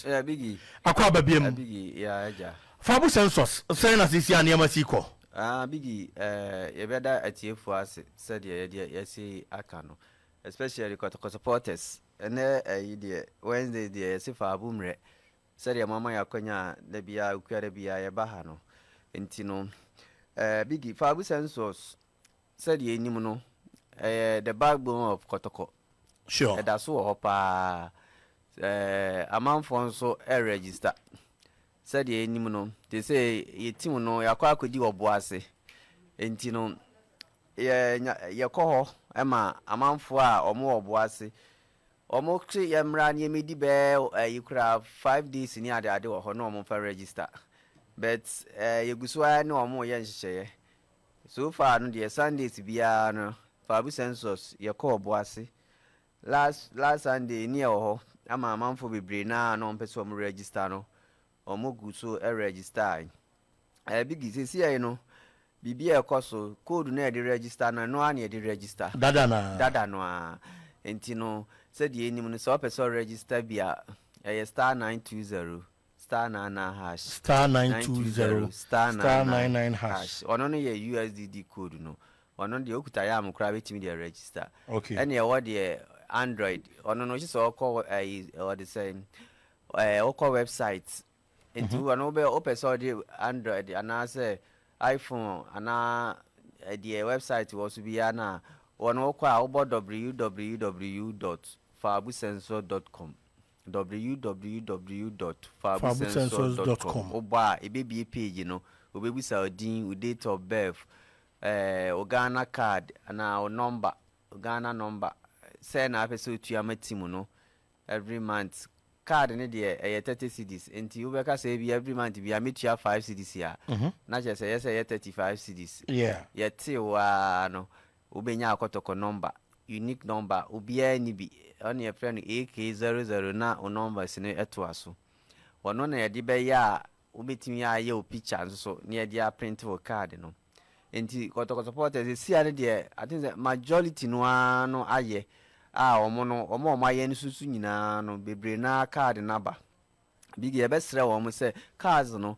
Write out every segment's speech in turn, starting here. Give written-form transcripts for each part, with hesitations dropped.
Census. Yeah, Biggie. Akɔ aba biam. Yeah, Biggie, yeah, agya. Fabu Census, sɛn na sisi a nneɛma si kɔ? Ah, Biggie, yɛbɛda atiefoɔ ase sɛdeɛ yɛde yɛsi aka no, especially Kɔtɔkɔ supporters. Ɛnɛ ɛyi deɛ, Wednesday deɛ, yɛsi Fabu mmerɛ sɛdeɛ mama yɛ akɔnya a da biara okua da biara yɛba ha no. Nti no, Biggie, Fabu Census, sɛdeɛ enim no, ɛyɛ the backbone of Kɔtɔkɔ. Ɛda so wɔ hɔ paa. Amanfoɔ nso ɛregister sɛdeɛ anim no te sɛ yɛ team no yɛakɔ akɔdi wɔ boase, nti no yɛkɔ hɔ ma amanfoɔ a ɔmo wɔ boase, ɔmo kye yɛ mmra ne yɛmɛdi bɛɛ ɛyi koraa 5 days ne ade ade wɔ hɔ na ɔmo fa register, but yɛgu so ara ne ɔmo yɛ nhyehyɛeɛ. So far no deɛ, Sundays biara no, Fabu Census yɛkɔ Ɔboase. Last last Sunday ne yɛwɔ hɔ ama amanfoɔ bebree naa na ɔmpɛ sɛ ɔmo register no, ɔmo gu so register. Biggie, sisi yɛ no, biribi a ɛkɔ so, code no a yɛde register no, ɛno ara na yɛde register. Dada na. Dada no a, nti no, sɛdeɛ enim no, sɛ ɔpɛ sɛ ɔregister bi a, ɛyɛ *920*99#. *920 *99#. Ɔno no yɛ USSD code no. Ɔno deɛ, okuta yɛ am koraa bɛtumi deɛ register. Ɛne ɛwɔ deɛ Android, ɔno no, sɛ ɔkɔ ɛyi, ɔde sɛ ɔkɔ website nti ɔno wobɛ wopɛ sɛ ɔde Android anaasɛ iPhone anaa deɛ website wɔ so biara na wɔn wokɔ a, wobɔ www.fabucensus.com, www.fabucensus.com. Wobɔ a, ɛbɛbie page no, wobɛbusa wo din, wo date of birth, wo Ghana Card anaa wo number, wo Ghana number, sɛ na apɛ sɛ otua ma team no every month. Card ne deɛ, ɛyɛ 30 cedis, nti wobɛka sɛ ebi every month bi a metua 5 cedis a, na kyerɛ sɛ ɛyɛ sɛ ɛyɛ 35 cedis. Yɛtee wo ara no, wobɛnya Akɔtɔkɔ number, unique number, obiara ni bi. Ɔne yɛfrɛ no AK00 na wo numbers no ɛtoa so. Ɔno na yɛde bɛyɛ a wobɛtumi ayɛ wo picture nso so na yɛde aprint wo card no. Nti Kɔtɔkɔ supporters esia no deɛ, I think sɛ majority no ara no ayɛ a, wɔn no, wɔn a wɔn ayɛ no soso nyinaa no, bebree naa card naba. Bigi, yɛbɛsrɛ wɔn sɛ cards no,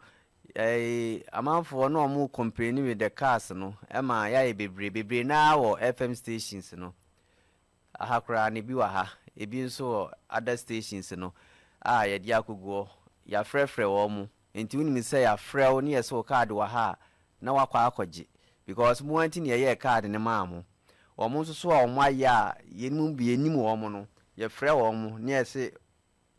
amanfoɔ na wɔn complain with the cards no, ɛma yɛayɛ bebree bebree naa wɔ FM stations no aha koraa na ebi wɔ ha, ebi nso wɔ other stations no a yɛde akɔguɔ. Yɛafrɛfrɛ wɔn mo, nti wonim sɛ yɛafrɛ wo ne yɛ sɛ wo card wɔ ha a, na wakɔ akɔgye, because mo anti ne yɛyɛɛ card ne maa mo. Wɔn nso so a wɔn ayɛ a yɛn mu bi yɛnim wɔn no, yɛfrɛ wɔn mo ne yɛsɛ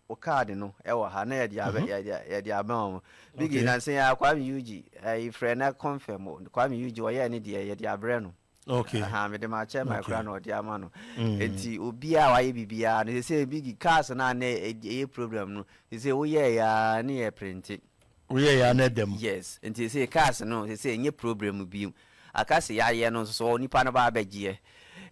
wo card no ɛwɔ ha na yɛde abɛ yɛde abɛn wɔn. Bigi, nansi yɛ Kwame Yuji ɛyi, frɛ na confirm. Kwame Yuji ɔyɛ ne deɛ, yɛde abrɛ no. Aha, mede ma kyɛ ma kora na ɔde ama no. Nti obiara a wayɛ biribiara no, sɛ Bigi, cards no a na ɛyɛ problem no, sɛ woyɛɛ ya ne yɛ print. Woyɛ yɛ ana dɛm? Yes, nti sɛ cards no sɛ ɛnyɛ problem bi aka sɛ yɛayɛ no nso so, nipa no ba abɛgyeɛ.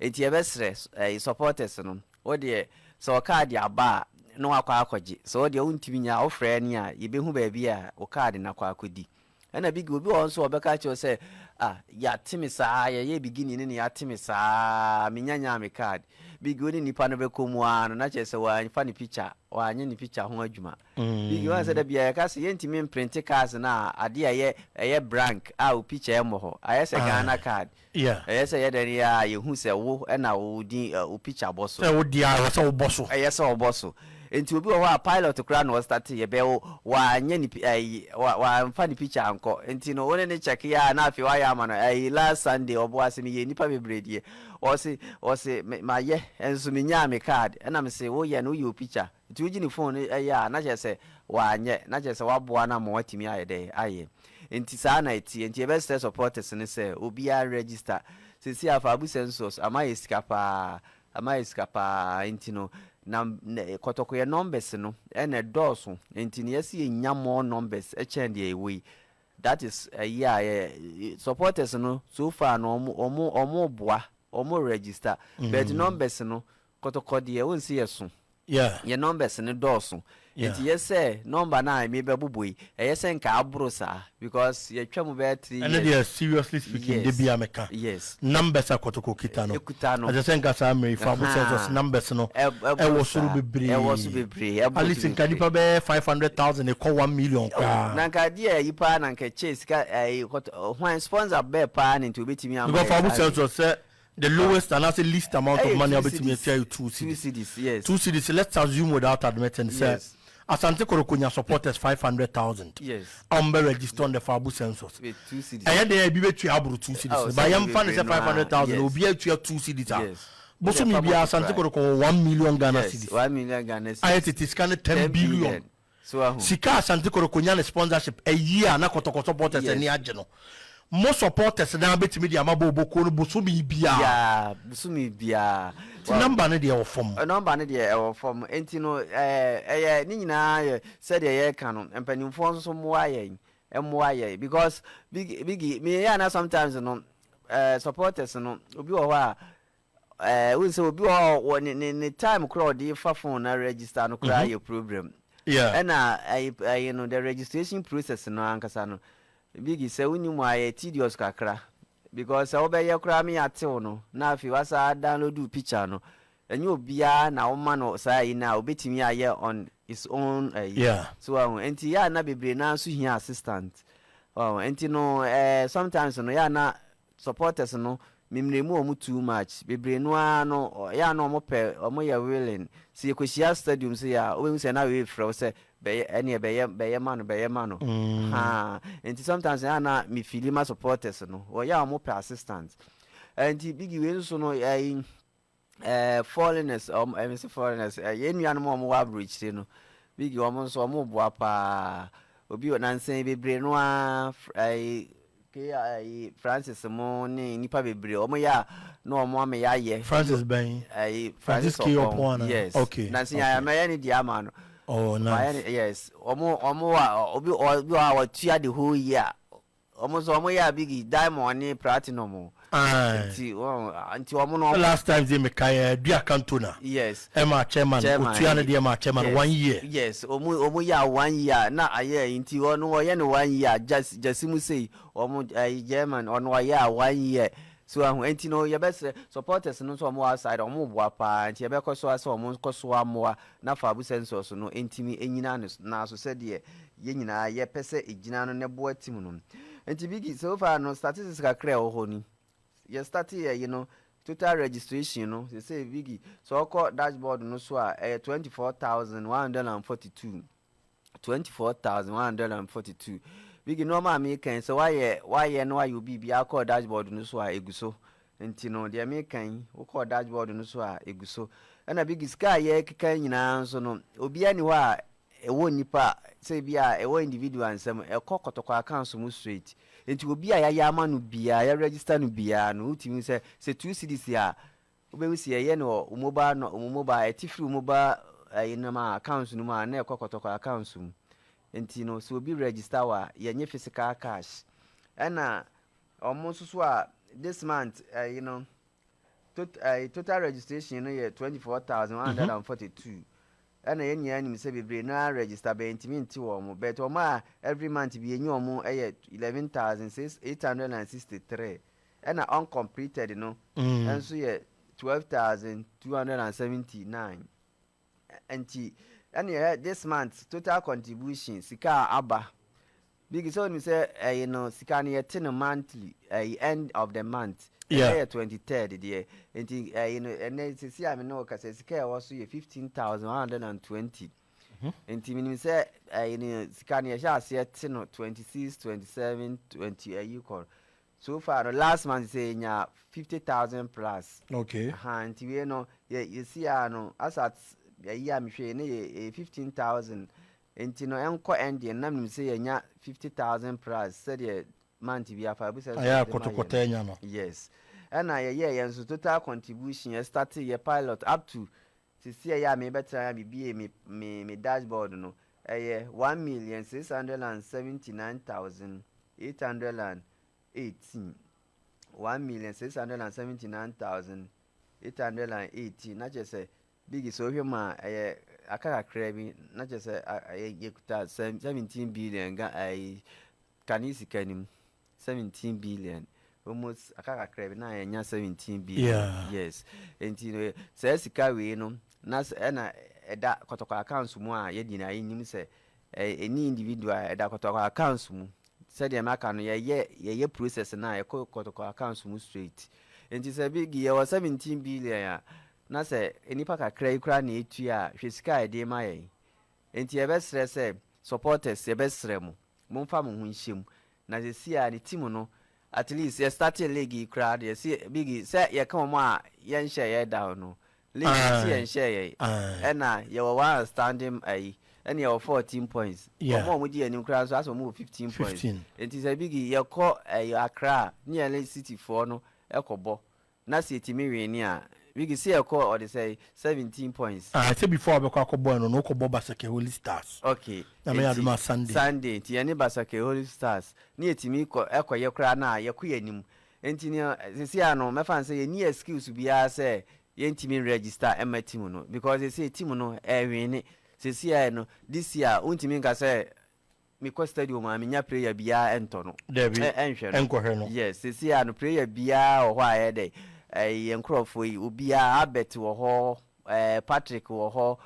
Nti yɛbɛsrɛ supporters no, wodeɛ sɛ ɔcard aba a, na wakɔ akɔgye. Sɛ wodeɛ wontumi nya, wofrɛ ne a, yɛbɛhu baabi a wo card no akɔ akɔdi. Ɛna bi obi wɔ hɔ nso a ɔbɛka kyerɛ sɛ, ah, yɛate me saa, yɛyɛ beginning ne yɛate me saa, menyanya me card. Bigi, wo ne nipa no bɛkɔ mu ara no, na kyerɛ sɛ wɔamfa ne picture, wɔanyɛ ne picture ho adwuma. Bigi, wɔn sɛ da bia yɛka sɛ yɛntumi mprint cards no a, adeɛ a ɛyɛ blank a wo picture ɛmmɔ hɔ, ayɛ sɛ Ghana Card. Ɛyɛ sɛ yɛdɛ no yɛ a, yɛhu sɛ wo ɛna wo din, wo picture bɔ so. Sɛ wo deɛ a, wɔ sɛ wobɔ so. Ɛyɛ sɛ ɔbɔ so. Nti obi wɔ hɔ a, pilot koraa na ɔstart yɛbɛ wo, wanyɛ ne ɛyi, wamfa ne picture ankɔ. Nti no, wo ne ne check yɛ a, na afei wayɛ ama no. Ɛyi, last Sunday ɔbo ase, meyɛ nipa bebree deɛ, ɔse mayɛ nso menyaa me card. Ɛna me se woyɛ no, woyɛ wo picture, nti wogye ne phone no ɛyɛ a, na kyerɛ sɛ wanyɛ, na kyerɛ sɛ waboa no ama watumi ayɛ dɛ ayɛ. Nti saa na ɛteɛ. Nti yɛbɛsrɛ supporters no sɛ obiara register. Sɛsi afa Census ama yɛ sika paa, ama yɛ sika paa. Nti no na Kɔtɔkɔyɛ numbers no ɛna ɛdɔɔso, nti no yɛsi yɛnya more numbers ɛkyɛn deɛ ɛwɔ yi. That is ɛyi a yɛ supporters no, so far no, ɔmo boa, ɔmo register, but numbers no, Kɔtɔkɔ deɛ, wɔnsi yɛ so. Yɛ numbers no dɔɔso. Nti yɛ sɛ number no a mebɛbobɔ yi, ɛyɛ sɛ nka aboro saa because yɛtwa mu bɛyɛ 3 Ɛno years. deɛ, seriously speaking, de bia meka numbers a Kɔtɔkɔ kita no, Ekuta no. Ɛsɛ sɛ nka saa mmerɛ yi Fabu census numbers no ɛboro ɛwɔ soro saa. Bebree. Ɛwɔ so bebree, ɛboro At least so nka bebree. nipa bɛyɛ 500,000 ɛkɔ 1 million koraa. Na nka adeɛ a yi paa na nka kyɛ sika ɛyi kɔtɔ hwan sponsor bɛɛ paa ne nti obetumi ama Because yɛ Fabu saa de. census sɛ the lowest and anaasɛ least amount of Ɛyɛ money two a wobɛtumi cedis. atua yɛ two Two cedis. cedis, yes. 2 cedis, let's assume without admitting sɛ Asante Kotoko nya supporters 500,000 a wɔn bɛ register on the Fabu census, With 2 cedis. Ɛyɛ deɛ ebi bɛ tua aboro 2 cedis Oh, ba sɛ yɛn fa ne sɛ bebree no a, 500,000 obi atua 2 cedis a, bosomi Yɛ fa bi Asante multiply. Kotoko wɔ 1 million Ghana cedis. 1 million Ghana cedis. Ayɛ tete sika ne 10 10 billion. Billion. So ahu. Sika Asante Kotoko nya ne sponsorship ɛyi a na Kɔtɔkɔ supporters ani agye no, mo supporters na bɛtumi de ama bɔ obokuo no bosomi biara. Biaa, bosomi biaa. Ti number no deɛ wɔ fam. Number no deɛ ɛwɔ fam, nti no ɛyɛ ne nyinaa yɛ sɛdeɛ yɛreka no, mpanimfoɔ nso so mmoa yɛn, mmoa yɛn because big big meyɛ ana sometimes no supporters no, obi wɔ hɔ a wohu sɛ obi wɔ hɔ a wɔ ne time koraa a ɔde fa phone na register no koraa yɛ problem. Ɛna ɛyi no, the registration process no ankasa no, big sɛ wonim a, yɛ tedious kakra because sɛ wobɛyɛ koraa me atew no na afei wasa download wo picture no, ɛnyɛ obiara na woma no saa yi no a obɛtumi ayɛ on his own ɛyi. So ahu, nti yɛ ana bebree naa nso hia assistant. Ɔho nti no sometimes no yɛ ana supporters no memmerɛ mu ɔmo too much bebree no ara no yɛ ana ɔmo pɛ, ɔmo yɛ willing sɛ yɛkɔhyia stadium sɛ yɛ a, wobɛhu sɛ na wei frɛ wo sɛ bɛyɛ ɛneɛ bɛyɛ ma no, bɛyɛ ma no. Ha nti sometimes yɛ ana mefili ma supporters no, wɔyɛ a ɔmo pɛ assistant. Nti bigi wei nso no ɛyi foreigners, ɔmo ɛmi sɛ foreigners yɛn nuanom a ɔmo wɔ aburokyire no, bigi ɔmo nso ɔmo boa paa. Obi wɔ nansan bebree no a ɛyi ke ɛyi Francis mo ne nipa bebree ɔmo yɛ a na ɔmo ama yɛ ayɛ. Francis bɛn? Ɛyi. Francis K. Opon ana? Yes. Nansan yɛ amɛyɛ ne deɛ ama no. Oh, Wayɛ nice. ne yes, ɔmo wa obi wɔ a wɔtua the whole year, ɔmo nso ɔmo yɛ a bigi diamond ne platinum o. Aye. Nti ɔmo no ɔmo Last time sɛ meka yɛ Dua Cantona ɛma chairman. Chairman, otua ne deɛ ma chairman one year. Yes, ɔmo yɛ a one year na ayɛ, nti ɔno ɔyɛ no one year jasi mu sei, ɔmo ɛyi German ɔno ɔyɛ a one year so ahu. Nti no yɛbɛsrɛ supporters no nso, ɔmo wɔ outside, ɔmo boa paa, nti yɛbɛkɔ so asɛ ɔmo nkɔ so amoa na Fabu census no ntumi enyina ne na so sɛdeɛ yɛn nyinaa yɛpɛ sɛ egyina no ne boa team no. Nti bigi so far no, statistics kakra a ɛwɔ hɔ ni, yɛ start yɛ yi no, total registration no sese bigi sɛ ɔkɔ dashboard no so a, ɛyɛ 24,142, 24,142. Bigi nneɛma a mekan sɛ wayɛ no, wayɛ obi bi akɔ dashboard no so a egu so. Nti no deɛ mekan, wokɔ dashboard no so a egu so. Ɛna bigi sika a yɛkeka nyinaa nso no, obiara ni hɔ a ɛwɔ nipa sɛ bi a ɛwɔ individual nsɛm, ɛkɔ Kɔtɔkɔ accounts mu straight. Nti obi a yɛayɛ ama no biara, yɛregister no biara no, wotumi sɛ 2 cedis a wobɛhu sɛ yɛyɛ no wɔ wo mobile no, wo mobile ɛti firi wo mobile ɛyi nam a accounts no mu a na ɛkɔ Kɔtɔkɔ accounts mu. Nti no sɛ obi register wɔ a, yɛnyɛ physical cash. Ɛna ɔmo nso so a this month ɛyi no total registration no yɛ 24,142. Ɛna yɛn nyinaa nim sɛ bebree naa register bɛyɛ ntumi nti wɔn mo, but wɔn a every month bi enyi wɔn yɛ 11,863. Ɛna uncompleted no nso yɛ 12,279. Nti ɛna yɛ this month total contribution, sika a aba, bigi sɛ onim sɛ ɛyi no sika no yɛte no monthly, ɛyi end of the month. Ɛyɛ 23rd deɛ, nti ɛyi no ɛnɛ sisi a mi ne wo kasa, sika a ɛwɔ so yɛ 15,120. Nti minim sɛ ɛyi no sika no yɛhyɛ aseɛ te no 26, 27, 20 ɛyi kɔ. So far no, last month sɛ yɛnya 50,000 plus. Aha, nti wei no yɛ yɛsi a no as at ɛyi a mehwɛ ne yɛ 15,000, nti no ɛnkɔ ɛndeɛ nam nim sɛ yɛnya 50,000 plus sɛdeɛ month bi afa ebi sɛ Ayɛ akɔtɔkɔtɔ anya no. Yes, ɛna yɛyɛ yɛn nso total contribution, yɛ start yɛ pilot up to sisi ɛyɛ a mebɛtena ya bibie me dashboard no, ɛyɛ 1,679,818, 1,679,818. Na kyerɛ sɛ big sɛ wohwɛ mu a ɛyɛ Aka kakra bi na kyerɛ sɛ yɛkuta 17 billion ga ɛyi kane sika nim 17 billion almost. Aka kakra bi na yɛnya 17 billion. Yes, nti no saa sika wei no na ɛna ɛda Kɔtɔkɔ accounts mu a yɛdi na yɛnim sɛ ɛni individual, ɛda Kɔtɔkɔ accounts mu. Sɛdeɛ maka no, yɛyɛ process na yɛkɔ Kɔtɔkɔ accounts mu straight. Nti sɛ big yɛwɔ 17 billion a, na sɛ nipa kakra yi koraa na etua a, hwɛ sika a yɛde ma yɛn. Nti yɛbɛsrɛ sɛ supporters, yɛbɛsrɛ mo, momfa mo ho nhyɛ mu. Na sɛsi a ne team no, at least yɛ starting league yi koraa deɛ, si big sɛ yɛka wɔn a yɛnhyɛ yɛ down no league si yɛnhyɛ yɛ, ɛna yɛwɔ one outstanding ayi, ɛna yɛwɔ 14 points. Wɔn a wɔn di anim koraa nso asɛ wɔn wɔ 15 points. Nti sɛ big yɛkɔ ɛyɛ Accra ne yɛn City foɔ no ɛkɔ bɔ na sɛ yɛtumi win a, big si yɛkɔ ɔde sɛ 17 points. Ah, sɛ before abɛkɔ akɔbɔ no, wokɔbɔ Basake Holy Stars. Na mɛyɛ adom a Sunday. Sunday, nti yɛne Basake Holy Stars ne yɛtumi kɔ ɛkɔyɛ koraa na yɛkɔ yɛ anim. Nti ne sisi ano mɛfa n sɛ yɛni excuse biara sɛ yɛntumi register ɛma team no, because sisi team no ɛwin sisi a no this year, wontumi nka sɛ mekɔ stadium a menya player biara ɛntɔ no. Dabi. Ɛnhwɛ no. Ɛnkɔhwɛ no. Yes, sisi a no player biara wɔ hɔ a ɛyɛ dɛ ɛyɛ nkurɔfoɔ yi, obiara, Albert wɔ hɔ, Patrick wɔ hɔ,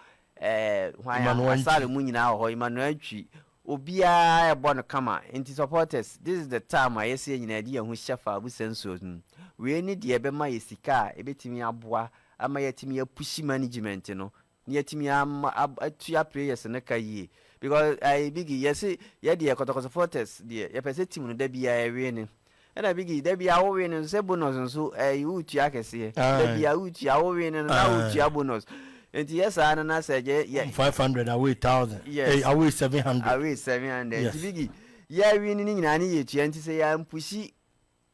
hwan Emmanuel. Asare mu nyinaa wɔ hɔ, Emmanuel Ntwi, obiara ɛbɔ no kama. Nti supporters, this is the time a yɛsɛ yɛn nyinaa de yɛn ho hyɛ Fabu Census mu. Wei ne deɛ ɛbɛma yɛ sika a ɛbɛtumi aboa ama yɛtumi apush management no na yɛtumi ama atua players no ka yie, because ɛɛ bigi yɛsi yɛdeɛ Kɔtɔkɔ supporters deɛ, yɛpɛ sɛ team no da biara ɛwie ne, ɛna bigi da biara wowie no sɛ bonus nso ɛɛ wotua kɛseɛ da biara wotua, wowie no na wotua bonus. Nti yɛ saa no na sɛ yɛ 500 away 1,000. Yes. Eh, away 700. Away 700. Yes. Nti bigi yɛawie no ne nyinaa ne yɛtua. Nti sɛ yɛampush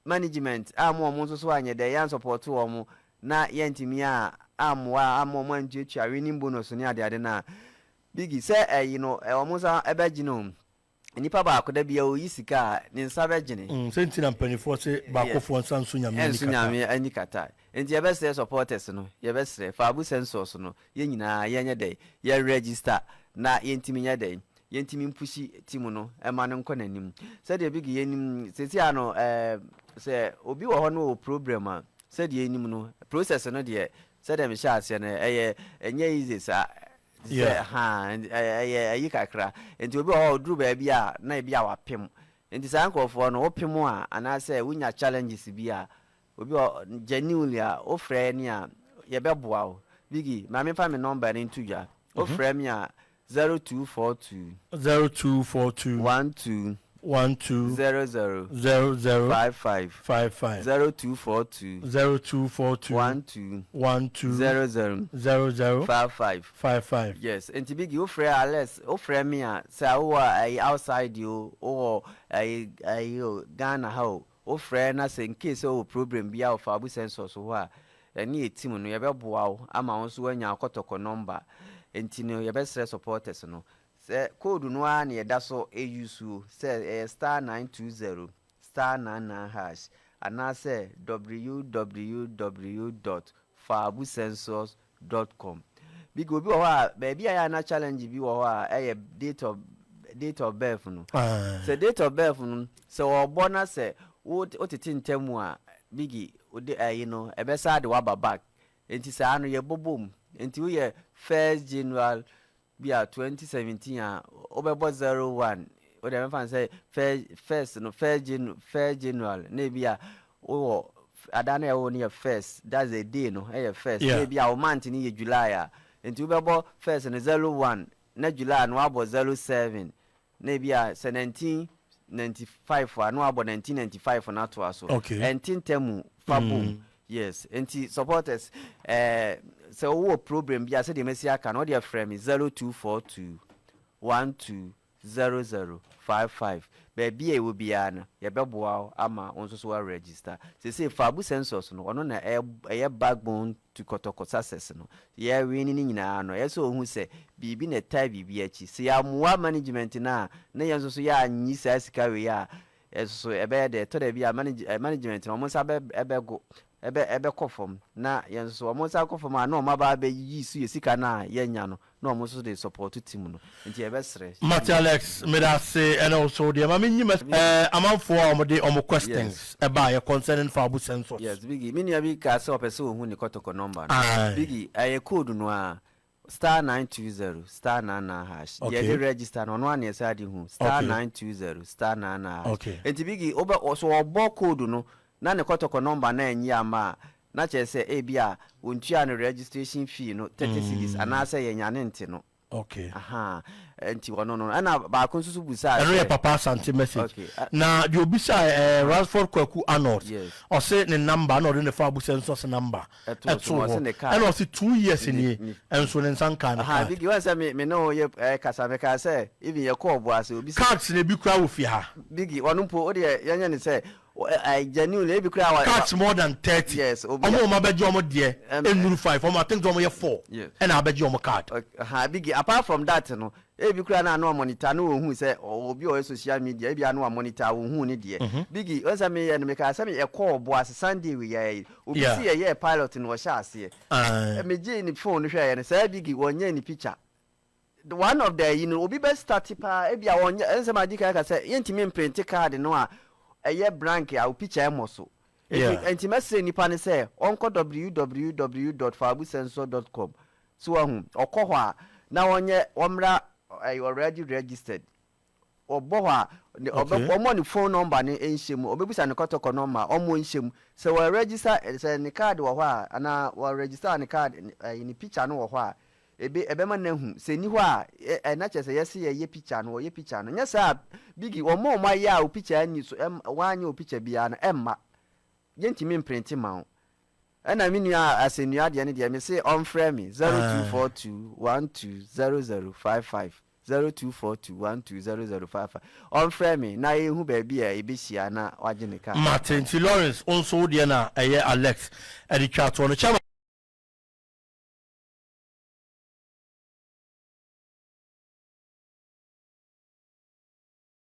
management a mo ɔmo nso so anyɛ dɛ yɛn support wɔn na yɛntumi a ammoa ama ɔmo antuatua winning bonus ne adeade no a, bigi sɛ ɛyi no ɔmo nsa ɛbɛgye no, nipa baako da bia oyi sika a ne nsa bɛgyene. Sɛ nti na mpanimfoɔ sɛ baakofoɔ nsa nso Nyame ani ɛnso kata. Nyame ani kata. Nti yɛbɛsrɛ supporters no, yɛbɛsrɛ Fabu Census no, yɛn nyinaa yɛnyɛ dɛ yɛ register na yɛntumi nyɛ dɛ yɛntumi mpush team no ɛma no nkɔ n'anim. Sɛdeɛ bigi yɛnim sɛsi a no, sɛ obi wɔ hɔ no wɔ problem a, sɛdeɛ yɛnim no process no deɛ, sɛdeɛ mehyɛ aseɛ no, ɛyɛ ɛnyɛ easy saa sɛ ha ɛyɛ ɛyi kakra. Nti obi wɔ hɔ a ɔduru baabi a na ebi a wapem. Nti saa nkurɔfoɔ no wopem a, anaasɛ wonya challenges bi a, obi wɔ genuinely a wofrɛ ni a, yɛbɛboa wo. Bigi maame, fa me number no nto dwa. Wofrɛ me a, 0242 0242 12 12 00 00 55. 55. 0242 0242 12 12 00 00 55. 55. Yes, nti bigi wofrɛ Alex, wofrɛ me a, sɛ wowɔ ɛyi outside o, wowɔ ɛyi o, Ghana ha o, wofrɛ na sɛ in case wowɔ problem bi a wɔ Fabu Census hɔ a, ɛne yɛ team no yɛbɛboa wo ama wo nso woanya Akɔtɔkɔ number. Nti no yɛbɛsrɛ supporters no sɛ code no ara na yɛda so ɛyi so sɛ ɛyɛ *920*99# anaasɛ www.fabucensus.com. Bigi obi wɔ hɔ a, baabi a yɛ ana challenge bi wɔ hɔ a, ɛyɛ date of birth no. Sɛ date of birth no sɛ wɔbɔ na sɛ wotete ntɛm a, bigi wode ɛyi no ɛbɛsa de waba back. Nti saa no yɛbɔbɔ mu. Nti woyɛ 1 January bi a 2017 a, wobɛbɔ 01, wode mɛfa no sɛ first no, 1 January, na ebi a wowɔ ada no ɛwɔ no yɛ first, that's the day no ɛyɛ first. Na ebi a wo month no yɛ July a, nti wobɛbɔ first no 01, na July no wabɔ 07, na ebi a sɛ 1995 a, na wabɔ 1995 no atoa so. Ɛnte ntɛm fa bom. Yes, nti supporters, sɛ wowɔ problem bi a, sɛdeɛ masi aka no, wode frɛ me 0242 12 0055. Baabi a ɛwɔ biara no, yɛbɛboa wo ama wo nso so woaregister. Seesei Fabu Census no, ɔno na ɛyɛ backbone to Kɔtɔkɔ success no. Yɛwe ne nyinaa no, ɛyɛ sɛ ohu sɛ biribi na ɛtae biribi akyi. Sɛ yɛamoa management no a, na yɛn nso so yɛanyi saa sika wei a, ɛso so ɛbɛyɛ dɛ ɛtɔ da bi a management no ɔmo nsa ɛbɛgo. ɛbɛ ɛbɛkɔ fam na yɛn nso wɔn nsa kɔ fam a, na wɔn aba abɛyi so yɛ sika no a yɛnya no, na wɔn nso de support team no. Nti yɛbɛsrɛ. Mate Alex, meda ase. Ɛne wo so deɛ ma menyi mɛ amanfoɔ a wɔde wɔn questions ɛbaeɛ concerning Fabu census. Yes, Biggie, me nua bi kaa sɛ ɔpɛ sɛ ɔhu ne Kɔtɔkɔ number no. Biggie, ɛyɛ code no a, *920*99#. Deɛ yɛde register no, ɔno ara na yɛsan de hu, *920*99#. Enti Biggie, wobɛ, sɛ ɔbɔ code no na ne Kɔtɔkɔ number no annyi amma a, na kyerɛ sɛ ebia ɔntuaa ne registration fee no, 30 cedis, anaasɛ yɛnya ne nte no. Ahaa, nti ɔno no. Ɛna baako nso so busaa Ɛno yɛ sɛ. Papa Asante message. Na deɛ obisaa Ransford Kwaku Arnold, ɔse ne number na ɔde ne Fabu census number Ɛtoo so ɛtoo na ɔse hɔ. ne card. Ɛna ɔse 2 years Ne nie ne nso ne nsa nkaa ne Ahaa, card. Biggie, wɔn sɛ me ne wo yɛ kasa, mekaa sɛ even yɛkɔɔ Ɔboase, obi sɛ. Cards na ebi koraa wɔ fie ha. Biggie, ɔno mpo wo deɛ yɛnyɛ ne sɛ genuine ebi koraa wa. Cards more than 30. Yes, obi Ɔmo a ɔmo abɛgye ɔmo deɛ nnuru five. Ɔmo, I think sɛ ɔmo yɛ four ɛna abɛgye ɔmo card. Ha, Biggie, apart from that no, ebi koraa na ano monitor no, ohun sɛ obi a ɔyɛ social media, ebi ano monitor ohun ne deɛ. Biggie, wɔn sɛ meyɛ no, mekaa sɛ yɛkɔɔ Ɔboase Sunday wei yɛ yi, obi si yɛyɛ pilot no, ɔhyɛ aseɛ. Megye ne phone no hwɛeɛ no saa, Biggie, wɔnyɛ ne picture. One of the yi no, obi bɛ start paa, ebi a wɔnyɛ ɛnsɛm adi kan ka sɛ yɛntumi mprint card no a ɛyɛ blank a o picture ɛmɔ so. Nti mɛsrɛ nipa no sɛ ɔnkɔ www.fabucensus.com so wahu. Ɔkɔ hɔ a, na wɔnyɛ wɔmmra ɛyɛ already registered. Ɔbɔ hɔ a ɔbɛ ɔmɔ ne phone number ne nhyɛ mu, ɔbɛbusa ne Kɔtɔkɔ number, ɔmɔ nhyɛ mu sɛ wɔ register, sɛ ne card wɔ hɔ a, anaa wɔ register ne card, ɛyɛ ne picture no wɔ hɔ a, ebe ɛbɛma n'ahu sɛ ni hɔ a ɛna kyerɛ sɛ yɛsi yɛyɛ picture no, wɔyɛ picture no. Nyɛ saa, Biggie, wɔn a wɔn ayɛ a o picture ani so wɔanyɛ o picture biara no, ɛmma yɛntumi mprint ma wo. Ɛna me nua asɛnnua deɛ no deɛ, me se ɔmfrɛ me 0242120055, 0242120055. Ɔmfrɛ me na yɛhu baabi a yɛbɛhyia na wagye ne kaa. Mate. Nti Lawrence, wo nso wo deɛ na ɛyɛ Alex ɛde twa toɔ no, chairman.